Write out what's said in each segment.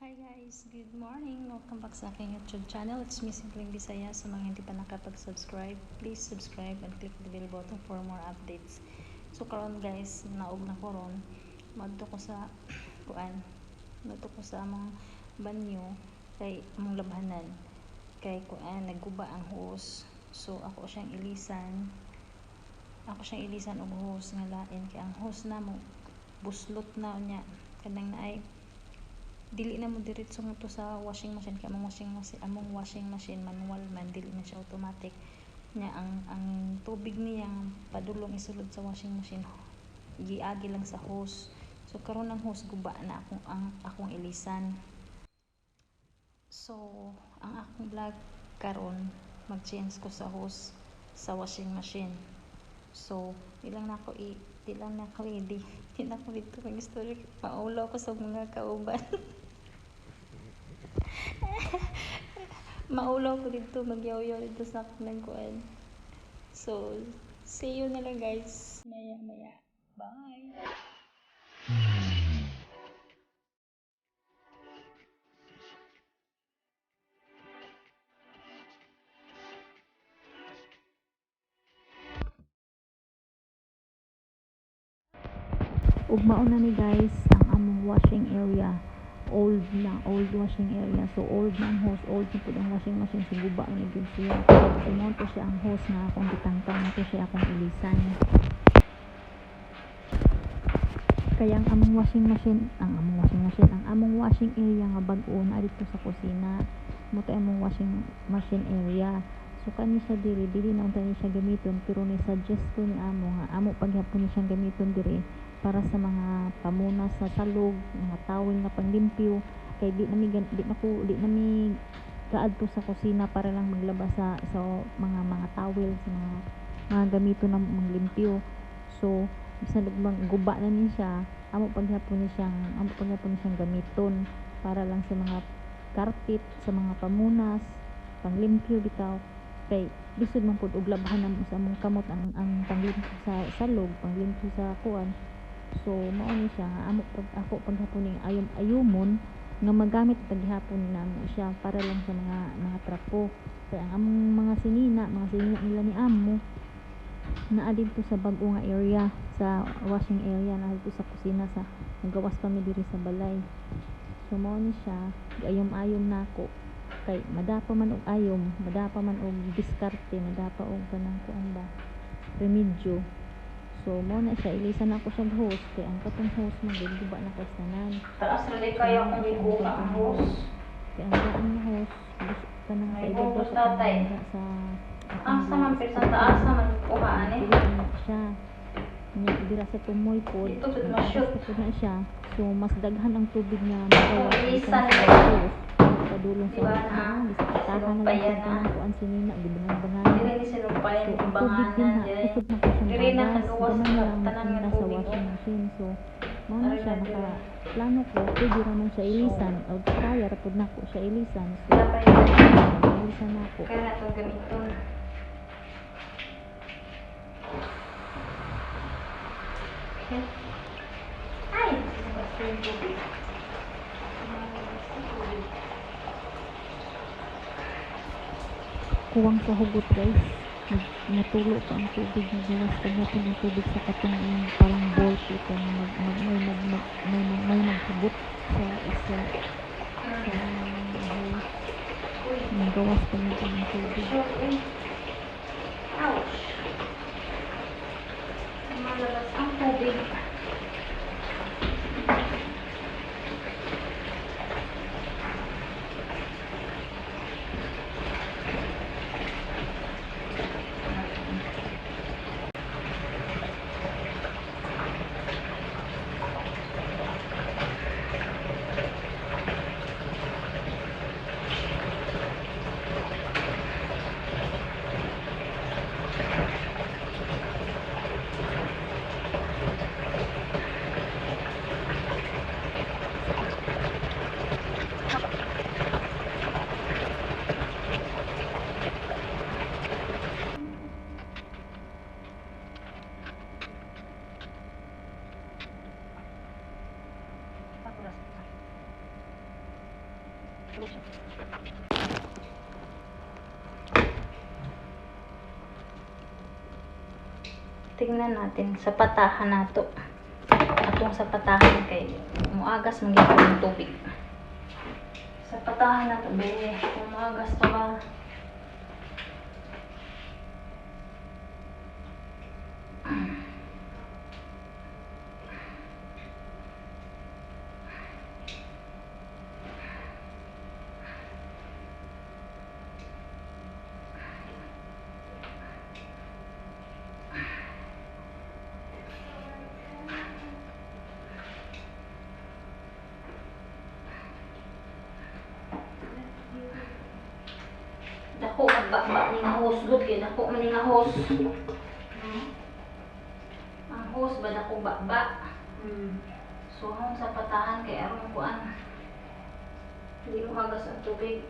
Hi guys! Good morning! Welcome back sa aking YouTube channel. It's me, Simpleng Bisaya. Sa mga hindi pa nakapag-subscribe, please subscribe and click the bell button for more updates. So karon guys, naog na ko ron. Madto ko sa kuan. Madto ko sa among banyo kay among labhanan. Kay kuan, nagguba ang hose. So ako siyang ilisan. Ako siyang ilisan og hose nga lain kay ang hose namo buslot na unya kanang naay dili na mo diretso ngadto sa washing machine kay among washing machine manual man, dili man siya automatic nya. Ang tubig niya padulong isulod sa washing machine, giagi lang sa hose. So karon ang hose guba na, akong ang akong ilisan. So ang akong vlog karon, mag-change ko sa hose sa washing machine. So di lang na ako i di, di na ako dito mag-story, maulaw ko sa mga kauban. Maulaw ko dito, magyaw-yaw dito sa akong kuan. So see you na lang guys, maya maya. Bye. Ug mao na ni guys ang among washing area. Old na, old washing area. So old na ang hose, old na pud ang washing machine, so guba na gyud siya. So mao to siya ang hose nga akong gitangtang, to siya akong ilisan. Kaya ang among washing machine, ang among washing machine, ang among washing area nga bag-o na dito sa kusina. Mo to among washing machine area. So kani siya diri, dili na unta ni siya gamiton, pero ni suggest ko ni amo nga amo paghapon ni siyang gamiton diri para sa mga pamunas sa salog, mga towel nga panglimpyo, kay di na mi kaadto sa kusina para lang maglaba sa mga towel, sa mga gamiton na manglimpyo. So bisan og guba na ni siya, amo paghapon ni siyang gamiton para lang sa mga carpet, sa mga pamunas, panglimpyo bitaw. Kay lisod man pud og labhan namo sa among kamot ang panglimpyo sa salog, panglimpyo sa kuan. So mao ni siya nga amo pag ako paghapon ning ayom ayumon nga magamit paghapon namo siya para lang sa mga trapo. Kay ang among mga sinina nila ni amo naa didto sa bag-o nga area, sa washing area naa didto sa kusina, sa nagawas pa mi diri sa balay. So mao ni siya, ayom-ayom nako kay madapa man og ayom, madapa man og diskarte, madapa og kanang kuan ba, remedyo. So mao na siya, ilisan nako siya hose kay ang katong hose man gud guba na kay tanan. Taas ra di kayo kung gikuha ang hose. Kay ang daan nga hose kanang May sa ibabaw hose sa tatay. sa Asa man pisan taas man kuha ani. Dili na siya. Nya dira sa tumoy pod. Dito pud Mataas ma-shoot. na pud na siya. So mas daghan ang tubig nga magawa Ilisan gikan sa na. hose padulong sa Diba washing na? machine. Bisag patahan na lang Sinumpayan siya na. kanang kuan sinina, gibangan-banganan. Dili ni sinumpayan So, ni ang tubig din banganan ha, diri. kusog na ko siyang Diri na bagas. kaluwas Gamay na na lang tanan nga mapunta sa tubig, washing oh. machine. So, mao na Ari siya, na diri. naka plano ko, pwede ra man siya ilisan. O kaya ra pud nako siya ilisan. So, Dapat yun. ilisan nako. Kaya na itong gamiton. Okay. Ay! Basta yung tubig. Basta yung tubig. Kuwang sa hugot guys. Natulo pa ang tubig, nagawas pa gyapon ang tubig sa katong parang bolt ito mag, mag, may, mag, mag, may, mag, may maghugot sa isa sa hose. Uy. Nagawas pa gyapon ang tubig. Sure, eh. Ouch! Malabas ang tubig. Tingnan natin sa patahan nato. Atong sa patahan kay muagas man gyud ang tubig. Sa patahan nato be, muagas pa ba? Dako ang ba ni nga hose gud kay dako man ni nga hose. Ang hose ba dako ba? So hong sa patahan kay aron kuan. Hindi mo hagas ang tubig.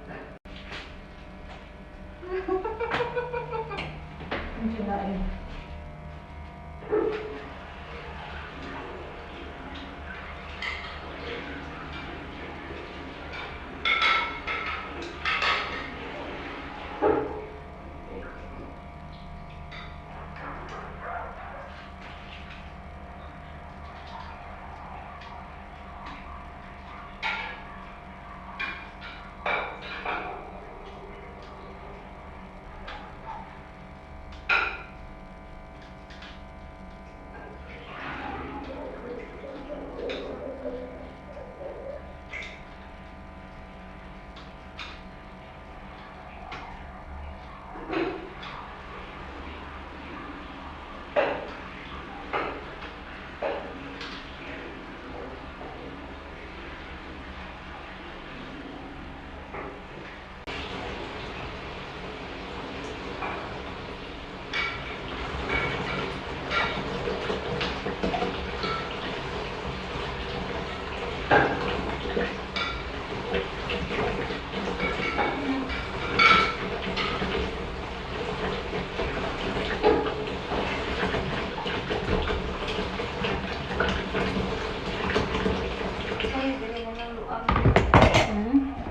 Ay, dili na lang luag.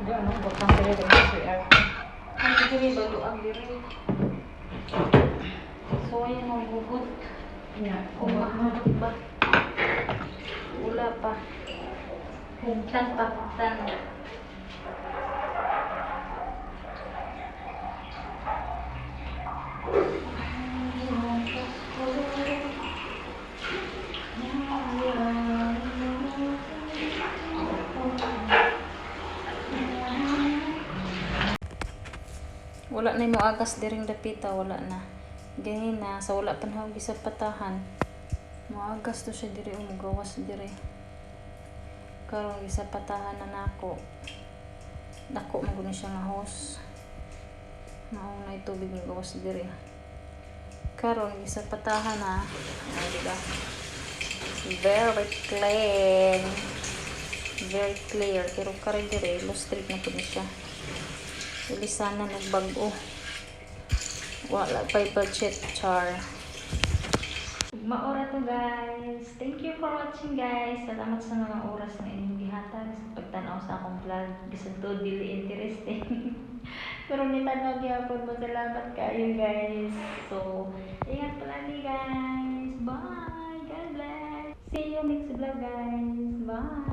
Ano, butang diri sa CR. Ay, dili ba luag diri? So ayan ang hugot. Yeah. Kung mahamot ba. Wala pa. Hugtan pa, hugtan. Wala na mo agas diring dapita, wala na. Ganyan na, sa wala pa na sa patahan. Moagas to siya diri, umugawas diri. Karon sa patahan na nako. Dako man gud ni siya nga hose. Mao na tubig gawas diri. Karon sa patahan na, ay di ba? Very clean. Very clear pero karon diri lustrid na pud ni siya. Ilisanan og bag-o. Wala pa'y budget, char. Maora to, guys. Thank you for watching, guys. Salamat sa mga oras na inyong gihatag sa pagtanaw sa akong vlog. Bisan to dili interesting. Pero nitanaw gyapon mo. Salamat kayo, guys. So, ingat palagi, guys. Bye. God bless. See you next vlog, guys. Bye.